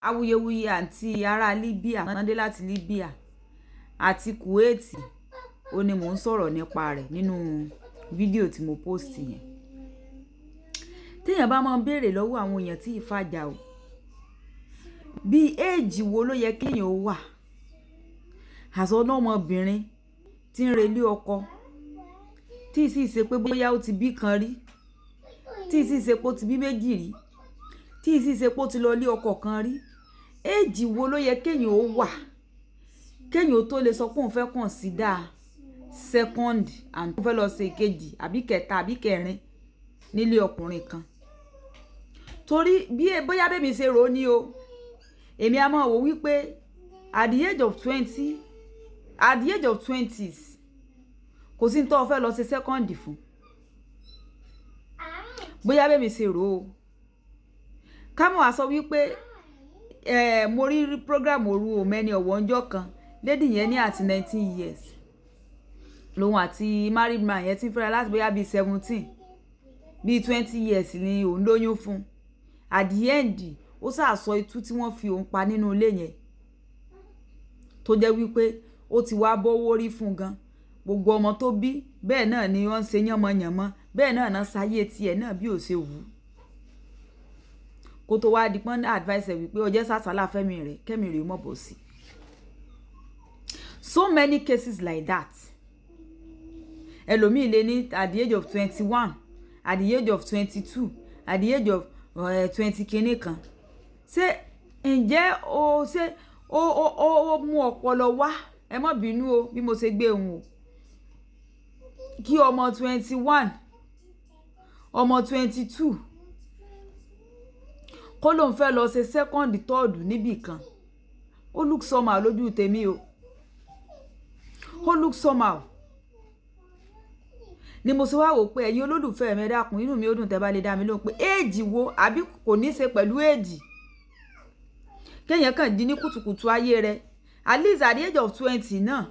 Awuyewuye àǹtí ará Libya tán dé láti Libya àti Kuwait, ó ní mò ń sọ̀rọ̀ nípa rẹ̀ nínú fídíò tí mo post yẹn. Téèyàn bá máa ń béèrè lọ́wọ́ àwọn èèyàn tí ì fàjà o, bí age wo ló yẹ kí èèyàn ó wà? Àsọ ọlọ́mọbìnrin tí ń relé ọkọ, tí sì ṣe pé bóyá ó ti bí kan rí, tí sì ṣe pé ó ti bí méjì rí, tí sì ṣe pé ó ti lọ ilé ọkọ kan rí. Age wo ló yẹ kí èèyàn ó wà, kí èèyàn ó tó lè sọ pé òun fẹ́ consider second and ó fẹ́ lọ ṣe ìkejì àbí kẹta àbí kẹrin nílé ọkùnrin kan? Torí bí bóyá bí èmi ṣe rò ó ní o, èmi a máa wò wípé at the age of 20, at the age of twenties, kò sí ní tó fẹ́ lọ ṣe second fún. Bóyá bí èmi ṣe rò ó. Ká mọ̀ wá sọ wípé, mo rí program òru Omeni Ọ̀wọ̀ ńjọ́ kan, lady yẹn ní àti 19 years. Lòun àti married man yẹn tí ń fẹ́ra láti bóyá bí 17, bí 20 years ni òun lóyún fún. At the end, ó sá sọ itú tí wọ́n fi òun pa nínú ilé yẹn. Tó jẹ́ wípé ó ti wá bọ́wọ́ rí fún gan. Gbogbo ọmọ tó bí bẹ́ẹ̀ náà ni wọ́n ń ṣe yánmọyànmọ, bẹ́ẹ̀ náà náà sáyé tí ẹ náà bí ò ṣe wù. Kó tó wá di pọ́n advice ẹ wípé ó jẹ́ sásálà fẹ́mi rẹ̀, kẹ́mi rẹ̀ ó mọ̀ bọ̀ sí. So many cases like that. Ẹlòmíì lè ní at the age of 21, at the age of 22, at the age of 20 kìíní kan. Ṣé ǹjẹ́ o ṣé ó mú ọpọlọ wá? Ẹ má bínú o bí mo ṣe gbé òun o. Kí ọmọ 21, ọmọ 22 kó lóun fẹ́ lọ ṣe second, third níbì kan. Ó look somehow lójú tèmi o. Ó look somehow. Ni mo ṣe wá wò pé ẹ̀yin olólùfẹ́ mi, ẹ dákun, inú mi ó dùn tẹ́ bá lè dá mi lóhùn pé age wo, àbí kò ní ṣe pẹ̀lú age. Kéèyàn kàn jí ní kùtùkùtù ayé rẹ̀, at least at the age of 20 náà.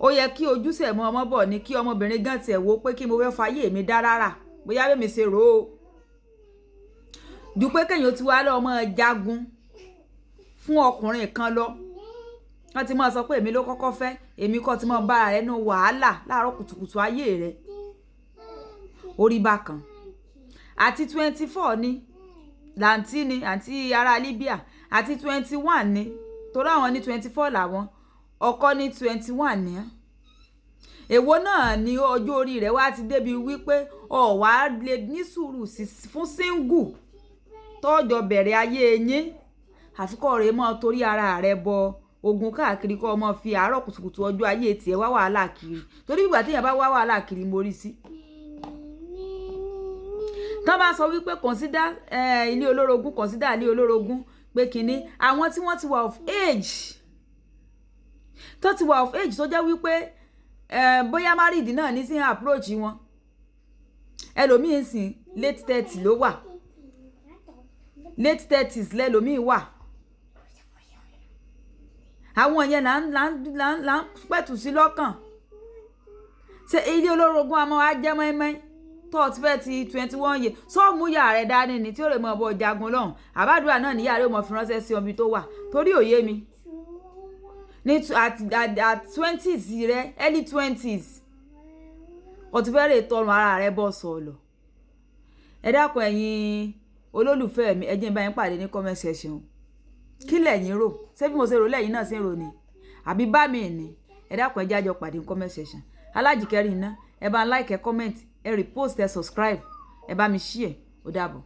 Ó yẹ kí ojúṣe mọ́ ọmọ bọ̀ ni kí ọmọbìnrin gan tiẹ̀ wò pé kí mo fẹ́ fayé mi dá rárá. Bóyá bí mi ṣe rò ó. Ju pé kéèyàn ti wá lọ máa jagun fún ọkùnrin kan lọ. Wọ́n ti máa sọ pé èmi ló kọ́kọ́ fẹ́, èmi kọ́ ti máa bá ara rẹ̀ nínú wàhálà láàárọ̀ kùtùkùtù ayé rẹ̀. Ó rí bákan. Àti 24 ni, làǹtí ni, àǹtí ará Libya, àti 21 ni, torí àwọn ní 24 làwọn, ọkọ ní 21 ni. Èwo náà ni ọjọ́ orí rẹ̀ wá ti débi wípé ó wá lè ní sùúrù fún single tó jọ bẹ̀rẹ̀ ayé yín? Àfi kó rè mọ́ torí ara rẹ̀ bọ ogun káàkiri, kó má fi àárọ̀ kùtùkùtù ọjọ́ ayé tí ẹ wá wàhálà kiri. Torí ìgbà tí èèyàn bá wá wàhálà kiri mo rí sí. Tán bá sọ wípé consider ilé olórogún, consider ilé olórogún pé kíní, àwọn tí wọ́n ti wà of age, tó ti wà of age, tó jẹ́ wípé bóyá married náà ní sí approach wọn. Ẹlòmíì sìn late 30 ló wà, late thirties lẹ́lòmíì wà. Àwọn yẹn là ń pẹ̀tù sí lọ́kàn. Ṣé ilé olórogún a máa wá jẹ́ mọ́ínmọ́ín tó o ti fẹ́ ti 21 years? Sọ́ọ̀mù ìyá rẹ̀ dání ni tí ó lè mọ ọbọ̀ jagun lọ́hùn? Àbádùrà náà níyà rẹ̀ ó mọ fi ránṣẹ́ sí ọbí tó wà, torí òye mi ní at twenties rẹ, early twenties, o ti fẹ́ lè tọrùn ara rẹ bọ́ sọ̀lọ̀. Ẹ dákun, ẹ̀yin olólùfẹ́ mi, ẹ jẹ́ n bá yín pàdé ní comment section. Kí lẹ̀yin rò? Ṣé bí mo ṣe rò lẹ́yìn náà ṣe ń rò ni, àbí bá mi ní? Ẹ dákun, ẹ jẹ́ á jọ pàdé ní comment section. Alájìkẹ́rì iná, ẹ bá ń like, ẹ comment, ẹ repost, ẹ subscribe, ẹ bá mi share. Ó dàbọ̀.